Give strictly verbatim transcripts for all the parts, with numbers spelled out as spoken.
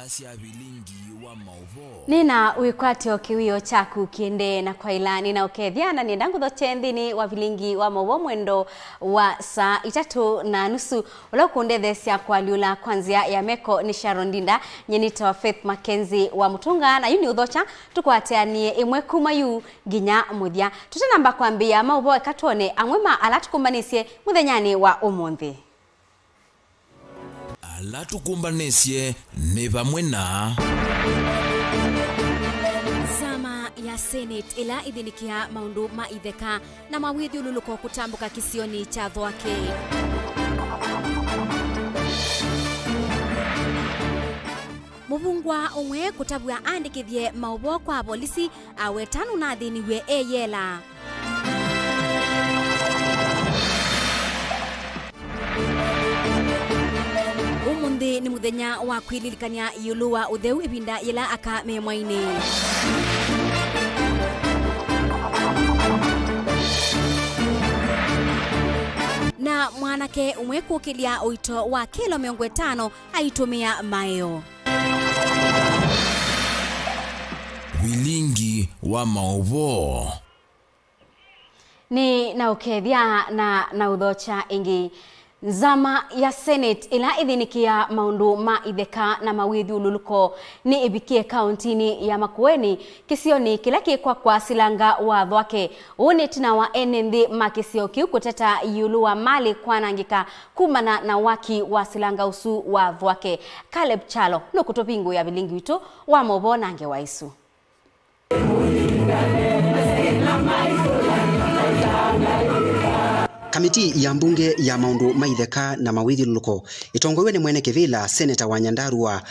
Sya vilingi wa maũvoo. Nĩna wĩkwatyo kĩwĩo kyaku kĩendee na kwaĩla nĩna ũkethya, na nĩenda ngũthokye nthĩnĩ wa vilingi wa maũvoo mwendo wa saa itatũ na nusu. Ũla ũkũndetheesya kũalyũla kwa nzĩa ya meko nĩ Sharon Ndinda, nyie nĩtawa Faith Mackenzie wa Mũtũnga, na yu nĩ ũthokya tũkwateanĩe ĩmwe kuma yu nginya mũthya. Tũtanamba kwambĩĩa maũvoo, eka twone amwe ma ala tũkũmbanĩsye mũthenyanĩ wa ũmũnthĩ. Ala tũkũmbanĩsye nĩ vamwe na. Nzama ya Senate ĩla ĩthĩnĩkĩaa maũndũ ma itheka na mawĩthyũlũlũko kũtambũka kĩsionĩ kya Thwake. Mũvungwa ũmwe kũtavw'a aandĩkĩthye maũvoo kwa avolisi aweta nũnathĩniw'e eyela. Ũmũnthĩ nĩ mũthenya wa kwĩlilikany'a ĩũlũ wa ũtheu ĩvinda yĩla aka me mwainĩ. Na mwanake ũmwe kũkĩlya ũito wa kĩlo mĩongo ĩtano aitũmĩa maeo. Vilingi wa maũvoo. Nĩ na ũkethya na na ũthokya ĩngĩ. Nzama ya Senate ĩla ĩthĩnĩkĩaa maũndũ ma itheka na mawĩthyũlũlũko nĩ ĩvikie kaũntinĩ ya Makueni, kĩsionĩ kĩla kĩ kwa kwa silanga wa Thwake. Ũũ nĩ ĩtina wa ene nthĩ ma kĩsio kĩu kũteta ĩũlũ wa malĩ kwanangĩka kumana na waki wa silanga ũsu wa Thwake. Caleb Kyalo nũkũtũvingũĩa vilingi witũ wa maũvoo na ngewa isu. Kamiti ya mbunge ya maũndũ ma itheka na mawĩthyũlũlũko ĩtongoew'e nĩ mwene kĩvĩla, Seneta wa Nyandarua,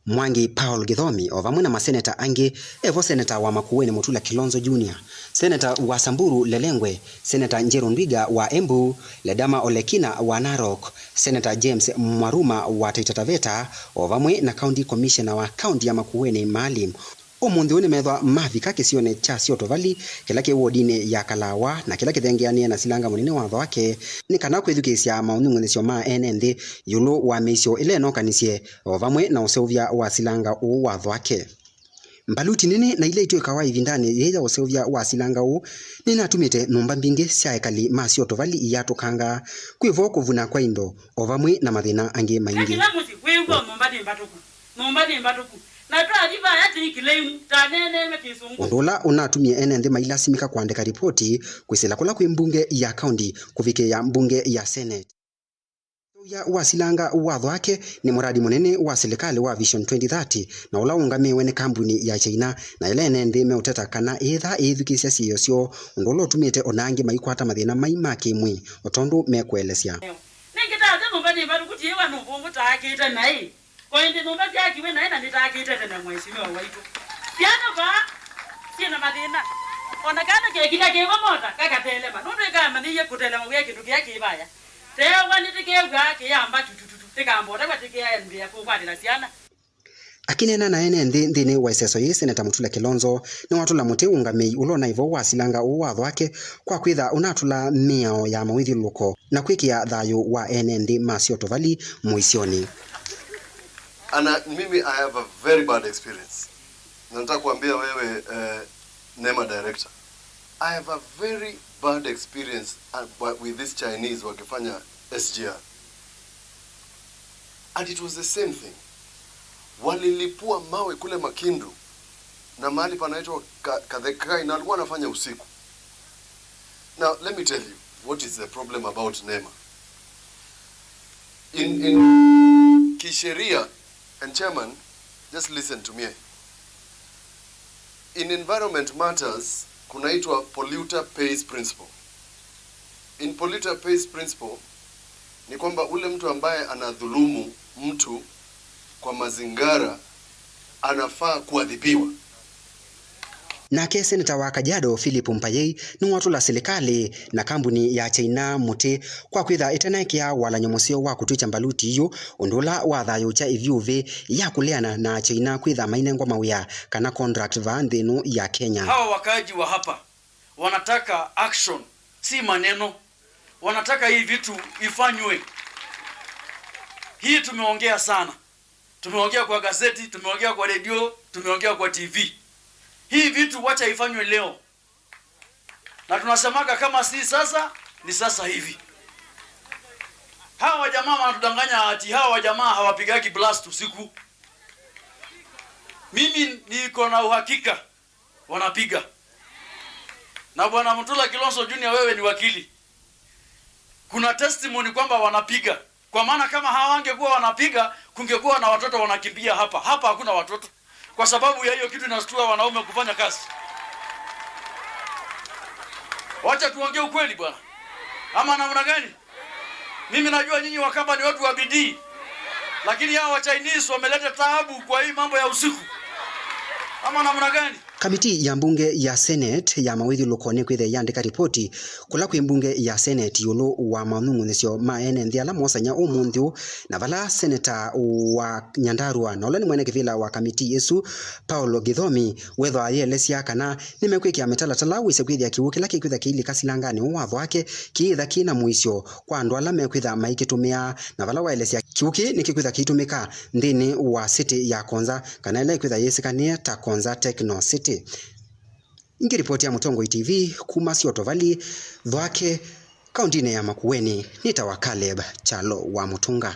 Mwangi Paul Gĩthomi, o vamwe na maseneta angĩ, evo seneta wa Makueni Mutula Kilonzo Junior, seneta wa Samburu Lelengwe, seneta Njeru Ndwiga wa Embu, Ledama Olekina wa Narok, seneta James Mwaruma wa Taita Taveta, o vamwe na county commissioner wa county ya Makueni Maalim. Ũmũnthĩ ũyũ nĩmethwa mavika kĩsionĩ kya Siotho Valley, kĩla kĩ wodinĩ ya Kalawa, na kĩla kĩthengeanĩe na silanga mũnene wa Thwake, nĩ kana kwĩthukĩĩsya maũnyungunyĩsyo ma ene nthĩ ĩũlũ wa mĩisyo ĩla ĩnokanisye, o vamwe na ũseũvya wa silanga ũũ wa Thwake. Mbaluti nene na ila itw'ĩkawa ĩvindanĩ yĩĩ ya ũseũvya wa silanga ũũ nĩnatumĩte nyũmba mbingĩ sya ekali ma Siotho Valley iyatũkanga. Kwĩ vo kũvuna kwa indo, o vamwe na mathĩna angĩ maingĩ. Kĩla mũsyĩ wĩw'a nyũmba nĩ mbatũku. Nyũmba nĩ mbatũku. Na twathi vaya ti kĩlĩmu, taneeneew'e kĩsũngũ. Ũndũ ũla ũnatumie ene nthĩ mailasimĩka kũandĩka ripoti kwĩsĩla kũla kwĩ mbunge ya kaunti kũvikĩĩa mbunge ya Senate. Ũseũvya wa silanga wa Thwake nĩ mũradi mũnene wa silikalĩ wa Vision twenty thirty, na ũla ũũngamĩĩwe nĩ kambuni ya China, na ĩla ene nthĩ meũteta kana ĩĩtha ĩĩthukĩĩsya syĩo syoo, ũndũ ũla ũtumĩte o na angĩ maikwata mathĩna mai ma kĩ-mwĩĩ, o tondũ mekũelesya. Nĩngĩ ta nthĩ nyũmba nĩ mbatũku, tiĩwa nũvũngũ taakĩte naĩ. Kwa ĩndĩ nyũmba syaakiwe naĩ na nĩtaakĩte tene, mheshimiwa waitũ. Syana vaa syĩ na mathĩna. O na kana kekinya kĩĩva mota, kakatelema. Nũndũ ĩkamanyĩie kũtelema wĩa kĩndũ kĩya kĩ vaya. Teewa nĩtĩkew'aa kĩyamba tutututu, tĩkambotaw'a tĩkeambĩĩa kũkwatĩla syana. Akĩneena na ene nthĩ nthĩnĩ wa ĩseso yĩĩ, Seneta Mutula Kilonzo nĩwatũla mũtĩ ũngamĩi ũla ũnaĩ vo wa silanga ũũ wa Thwake kwa kwĩtha ũnatũla mĩao ya mawĩthyũlũlũko na kwĩkĩa thayũ wa ene nthĩ ma Siotho Valley mũisyonĩ. Ana, mimi I have a very bad experience. Na nataka kuambia wewe, eh, NEMA director. I have a very bad experience, uh, wa-, with this Chinese wakifanya S G R. And it was the same thing. Walilipua mawe kule Makindu na mahali panaitwa Ka-, Kathekai, na walikuwa wanafanya usiku. Now, let me tell you what is the problem about NEMA. In, in kisheria, and chairman, just listen to me. In environment matters, kunaitwa polluter pays principle. In polluter pays principle, ni kwamba ule mtu ambaye anadhulumu mtu kwa mazingara anafaa kuadhibiwa. Nake seneta wa Kajiado, Philip Mbayei, nĩwatũla silikalĩ na kambuni ya China mũtĩ kwa kwĩtha ĩtenaekea walany'o mũseo wa kũtw'ĩkya mbaluti yu, ũndũ ũla wathayũũkya ĩvyũvĩ ya kũleana na China kwĩtha mainengwa mawĩa kana contract vaa nthĩ ĩno ya Kenya. Hawa wakaaji wa hapa wanataka action, si maneno. Wanataka hii vitu ifanywe. Hii tumeongea sana. Tumeongea kwa gazeti, tumeongea kwa redio, tumeongea kwa T V. Hii vitu wacha ifanywe leo. Na tunasemaga kama si sasa, ni sasa hivi. Hawa jamaa wanatudanganya ati hawa jamaa hawapigagi blast usiku. Mimi niko na uhakika wanapiga. Na Bwana Mutula Kilonzo Junior, wewe ni wakili. Kuna testimony kwamba wanapiga. Kwa maana kama hawangekuwa wanapiga, kungekuwa na watoto wanakimbia hapa. Hapa hakuna watoto. Kwa sababu ya hiyo kitu inashtua wanaume kufanya kazi. Wacha tuongee ukweli bwana. Ama namna gani? Mimi najua nyinyi Wakamba ni watu wa bidii. Lakini hawa wa Chinese wameleta taabu kwa hii mambo ya usiku. Ama namna gani? Kamiti ya mbunge ya Senate ya mawĩthyũlũko nĩkwĩthĩa yandĩka ripoti kũla kwĩ mbunge ya Senate ĩũlũ wa manyung'unĩsyo ma ene nthĩ ala mosany'a ũmũnthĩ ũũ, na vala Seneta wa Nyandarua na ũla nĩ mwene kĩvĩla wa kamiti ĩsu, Paul Gĩthomi, wethwa ayĩelesya kana nĩmekwĩkĩa mĩtalatala wĩse kwĩthĩa kĩw'ũ kĩla kĩkwĩtha kĩilika silanganĩ wa watho wake kĩyĩtha kĩ na mũisyo kwa andũ ala mekwĩtha maikĩtũmĩa, na vala waelesya kĩw'ũ kĩĩ nĩkĩkwĩtha kĩitũmĩka nthĩnĩ wa city ya Konza, kana ĩla ĩkwĩtha yĩsĩkanĩe ta Konza Techno City. Ingĩ ripoti ya Mũtongoi T V kuma Syoto Valley, Thwake, kaũntinĩ ya Makueni, nĩtawa Caleb Kyalo wa Mũtunga.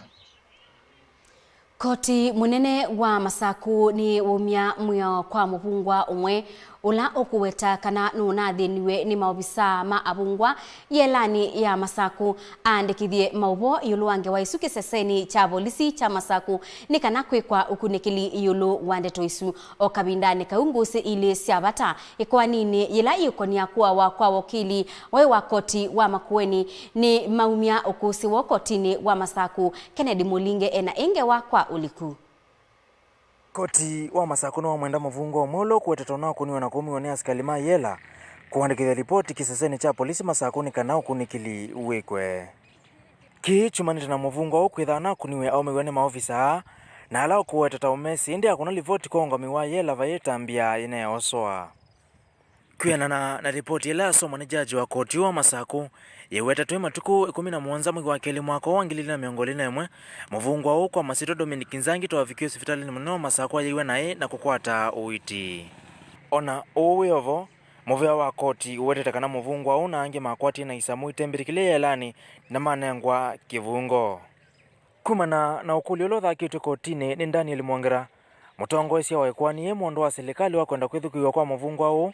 Koti mũnene wa Masaku nĩ waumya mwĩao kwa mũvungwa ũmwe ũla ũkũweta kana nũnathĩniwe nĩ maovisaa ma avungwa yĩelanĩ ya Masaku aandĩkĩthye maũvoo ĩũlũ wa ngewa ĩsu kĩsesenĩ kya volisi kya Masaku nĩ kana kwĩkwa ũkunĩkĩli ĩũlũ wa ndeto isu. O kavindanĩ kau, ngũsĩ ilĩ sya vata ĩkoaninĩ yĩla ĩũkonia kũawa kwa wakili waĩ wa koti wa Makueni nĩ maumya ũkũsĩ woo kotinĩ wa Masaku. Kennedy Mũlinge ena ĩ ngewa kwa ũliku. Koti wa Masaku nĩwamwenda mũvungwa ũmwe ũla ũkũweteta ũnakũniwe na kũumiw'a nĩ asikalĩ ma yela kũandĩkĩthya livoti kĩsesenĩ kya polisi Masaku nĩ kana ũkunĩkĩli wĩkwe. Kĩĩ kyumanĩte na mũvungwa ũũ kwĩtha anakũniwe aũmĩw'a nĩ maovisaa na ala ũkũweteta ũmesĩ, ĩndĩ akũna livoti kwa ũngami wa yela vai ĩtambya yĩneeosoa. Kwĩanana na livoti ĩla yasomwa nĩ jaji wa koti wa Masaku, yĩweta twĩ matukũ ĩkũmi na mũonza mwei wa kelĩ mwaka ũũ wa ngili ilĩ na mĩongo ĩlĩ na ĩmwe, mũvungwa ũũ kwa masyĩtwa Dominic Nzangi twavikiwe sivitalĩnĩ mũnene wa Masaku ayĩw'a naĩ na kũkwata ũiiti. O na ũu wĩ o vo, mũvĩa wa koti ũwetete kana mũvungwa ũũ na angĩ makwatie na isamũ itembĩtĩkĩle yĩelanĩ na manengwa kĩvungo. Kumana na ũkũlyo ũla ũthakĩtw'e kotinĩ nĩ Daniel Mwongera, mũtongoesya wa ĩkoani yĩĩ mũndũ wa silikalĩ wa kwenda kwĩthukĩĩw'a kwa mũvungwa ũũ,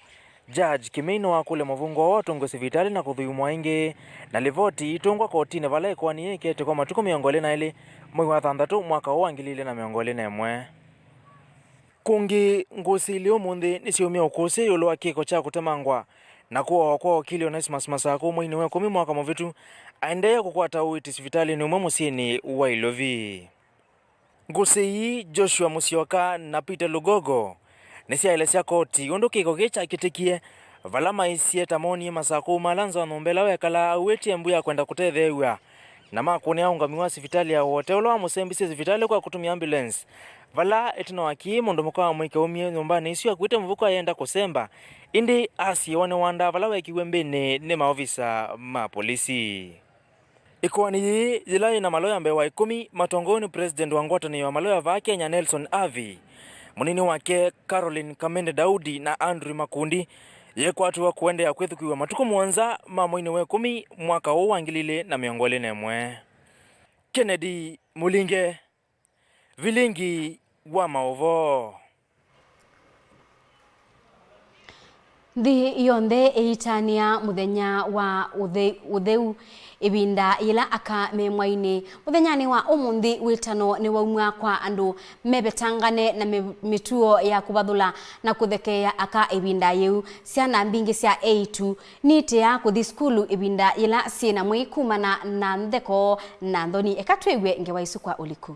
Judge Kĩmei nĩwakũlya mũvungwa ũũ atũngwe sivitalĩ na kũthũimwa ĩngĩ, na livoti itũngwa kotinĩ vala ĩkoani yĩĩ ĩketĩkwa matukũ mĩongo ĩlĩ na elĩ mwei wa thanthatũ mwaka ũũ wa ngili ilĩ na mĩongo ĩlĩ na ĩmwe. Kũngĩ, ngũsĩ ilĩ ũmũnthĩ nĩsyaumya ũkũsĩ ĩũlũ wa kĩko kya kũtemangwa na kũawa kwa wakili Onesmus Masaku mweinĩ wa ĩkũmi mwaka mũvĩtu, aendee kũkwata ũiiti sivitalĩnĩ ũmwe mũsyĩnĩ wa Ilovi. Ngũsĩ ii, Joshua Musyoka na Peter Lugogo, nĩsyaelesya koti ũndũ kĩko kĩĩ kyakĩtĩkie, vala maisye ta moonie Masaku aumaala nza wa nyũmba ĩla wekalaa auĩtye mbu ya kwenda kũtetheew'a, na makũnĩa ũngami wa sivitalĩ ya Wote ũla wamũsembisye sivitalĩ kwa kũtũmĩa ambulance, vala ĩtina wa kĩĩ mũndũ mũka wa mũika waumie nyũmbanĩ ĩsu akuĩte mũvuko ayenda kũsemba, ĩndĩ asiĩĩwa nĩ wandaa vala wekiw'e mbĩnĩ nĩ maovisa ma polisi. Ĩkoani yĩĩ, yĩla yĩ na maloya mbee wa ĩkũmi matongoew'e nĩ President wa ngwatanĩo ya maloya vaa Kenya Nelson Avi, mũnini wake Caroline Kamende Daudi na Andrew Makundi, yĩkwatĩwa kũendeea kwĩthukĩĩw'a matukũ mũonza ma mweinĩ wa ĩkũmi mwaka ũũ wa ngili ilĩ na mĩongo ĩlĩ na ĩmwe. Kennedy Mũlinge, Vilingi wa maũvoo. Nthĩ yonthe ĩitanĩa mũthenya wa ũthe-, ũtheu ĩvinda yĩla aka me mwainĩ. Mũthenyanĩ wa ũmũnthĩ, wĩtano nĩwaumw'a kwa andũ mevetangane na mĩ-, mĩtuo ya kũvathũla na kũthekeea aka ĩvinda yĩu. Syana mbingĩ sya eĩtu niitĩaa kũthi sukulu ĩvinda yĩla syĩ na mwĩĩ kumana na ntheko na nthoni. Eka twĩw'e ngewa isu kwa ũliku.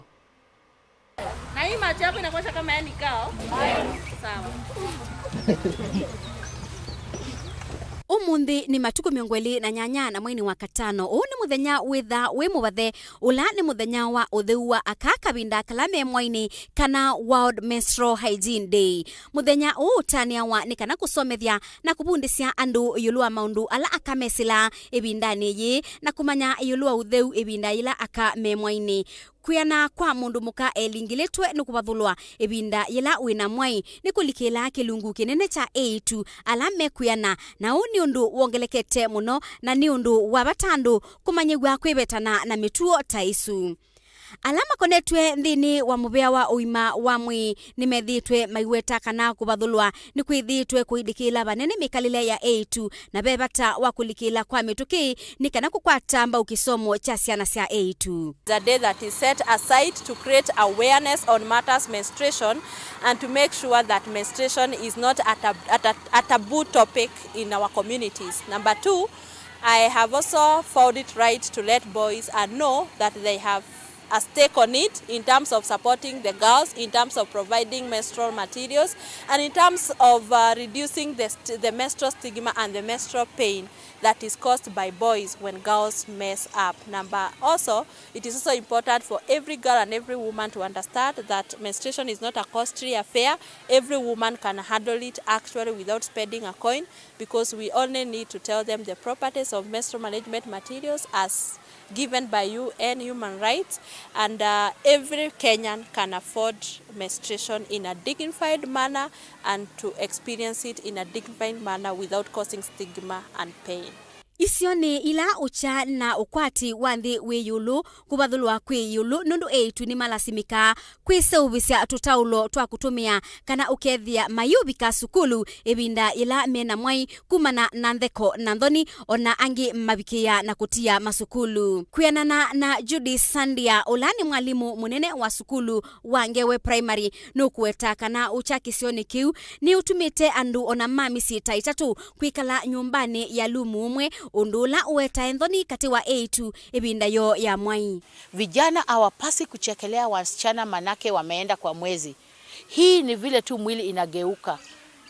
Na hii macho yako inakuonyesha kama yani kao. Sawa. Ũmũnthĩ nĩ matukũ mĩongo ĩlĩ na nyanya na mweinĩ wa katano. Ũũ nĩ mũthenya wĩtha wĩ mũvathe, ũla nĩ mũthenya wa ũtheu wa aka kavinda kala me mwainĩ, kana World Menstrual Hygiene Day. Mũthenya ũũ ũtanĩawa nĩ kana kũsomethya na kũvundĩsya andũ ĩũlũ wa maũndũ ala aka mesĩlaa ĩvindanĩ yĩĩ, na kũmanya ĩũlũ wa ũtheu ĩvinda yĩla aka me mwainĩ. Kwĩana kwa mũndũ mũka elingĩlĩtwe nĩ kũvathũlwa ĩvinda yĩla wĩ na mwai nĩ kũlikĩlaa kĩlungu kĩnene kya eĩtu ala mekwĩana, na ũu nĩ ũndũ wongelekete mũno na nĩ ũndũ wa vata andũ kũmanyĩw'a kwĩvetana na mĩtuo ta ĩsu. Ala makonetw'e nthĩnĩ wa mũvĩa wa ũima wa mwĩĩ nĩmethĩĩtwe maiweta kana kũvathũlwa nĩkwĩthĩĩtwe kũilĩkĩĩla vanene mĩkalĩle ya eĩtu, na ve vata wa kũlikĩĩla kwa mĩtũkĩ nĩ kana kũkwata mbau kĩsomo kya syana sya eĩtu. It's a day that is set aside to create awareness on matters menstruation and to make sure that menstruation is not a tab-, a ta-, a taboo topic in our communities. Number two, I have also found it right to let boys, uh, know that they have a stake on it in terms of supporting the girls, in terms of providing menstrual materials, and in terms of, uh, reducing the st-, the menstrual stigma and the menstrual pain that is caused by boys when girls mess up. Number, also, it is also important for every girl and every woman to understand that menstruation is not a costly affair. Every woman can handle it actually without spending a coin, because we only need to tell them the properties of menstrual management materials as given by U N human rights, and, uh, every Kenyan can afford menstruation in a dignified manner and to experience it in a dignified manner without causing stigma and pain. Isionĩ ila ũkya na ũkwati wa nthĩ wĩ ĩũlũ, kũvathũlwa kwĩ ĩũlũ nũndũ eĩtu nĩmalasimĩkaa kwĩseũvĩsya tũtaũlo twa kũtũmĩa kana ũkethĩa mayĩũvika sukulu ĩvinda yĩla me na mwai kumana na ntheko na nthoni, o na angĩ mavikĩĩa na kũtia masukulu. Kwĩanana na Judy Sandia, ũla nĩ mwalimũ mũnene wa sukulu wa Ngewe Primary, nũkũweta kana ũkya kĩsionĩ kĩu nĩũtumĩte andũ o na ma mĩsyĩ ta ĩtatũ kwĩkala nyũmbanĩ ya lumu ũmwe, ũndũ ũla ũetae nthoni katĩ wa eĩtu ĩvinda yoo ya mwai. Vijana hawapasi kuchekelea wasichana manake wameenda kwa mwezi. Hii ni vile tu mwili inageuka.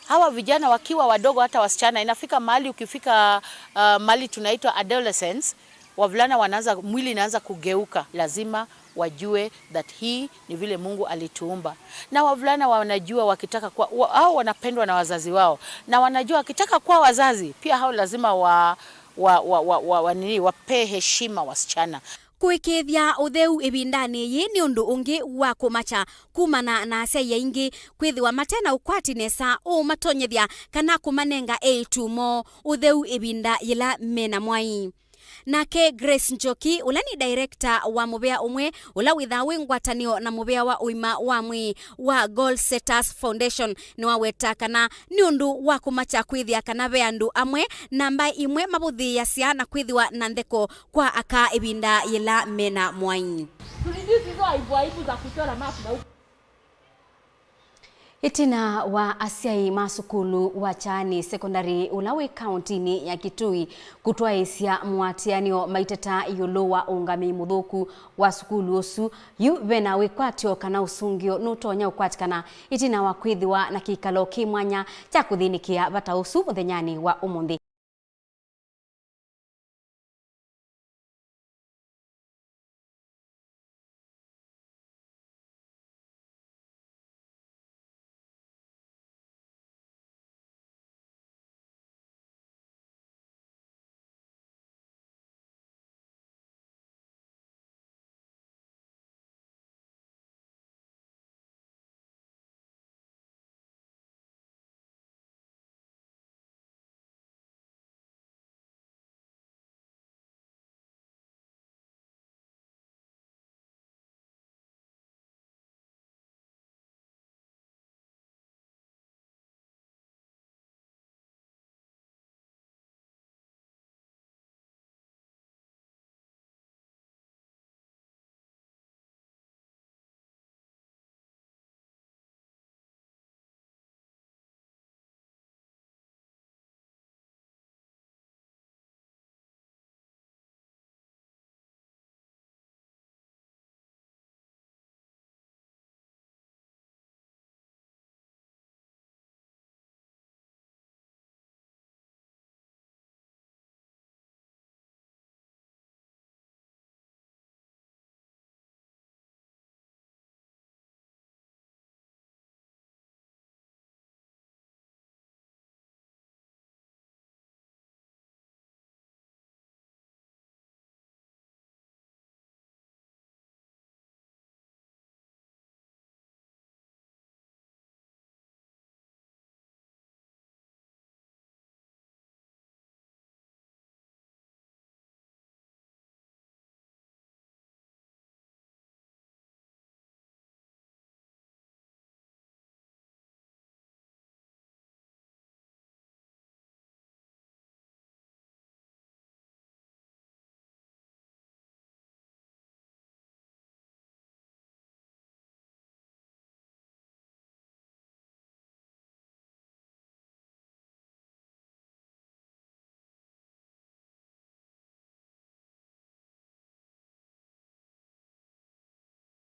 Hawa vijana wakiwa wadogo, hata wasichana, inafika mahali ukifika, uh, mahali tunaitwa adolescence, wavulana wanaanza, mwili inaanza kugeuka. Lazima wajue that hii ni vile Mungu alituumba. Na wavulana wanajua wakitaka kuwa, wa-, hao wanapendwa na wazazi wao. Na wanajua wakitaka kuwa wazazi, pia hao lazima wa, wa, wa, wa, wa, wa nini, wapee heshima wasichana. Kũĩkĩĩthya ũtheu ĩvindanĩ yĩĩ nĩ ũndũ ũngĩ wa kũmakya kumana na asyai aingĩ kwĩthĩwa mate na ũkwati nesa ũũmatonyethya kana kũmanenga eĩtu moo ũtheu ĩvinda yĩla me na mwai. Nake Grace Njoki, ũla nĩ director wa mũvea ũmwe ũla wĩthaa wĩ ngwatanĩo na mũvea wa ũima wa mwĩĩ wa Goal Setters Foundation, nĩwaweta kana nĩ ũndũ wa kũmakya kwĩthĩa kana ve andũ amwe namba ĩmwe mavũthĩĩasya na kwĩthĩwa na ntheko kwa aka ĩvinda yĩla me na mwai. To reduce hizo aibu aibu za kuchora map na huku. Ĩtina wa asyai ma sukulu wa Kyaani Sekondari ũla wĩ kaũntinĩ ya Kitui kũtwaĩĩsya mũatĩanĩo maiteta ĩũlũ wa ũũngamĩi mũthũku wa sukulu ũsu, yu ve na wĩkwatyo kana ũsũngĩo nũtonya ũkwatĩkana ĩtina wa kwĩthĩwa na kĩkalo kĩ mwanya kya kũthĩnĩkĩa vata ũsu mũthenyanĩ wa ũmũnthĩ.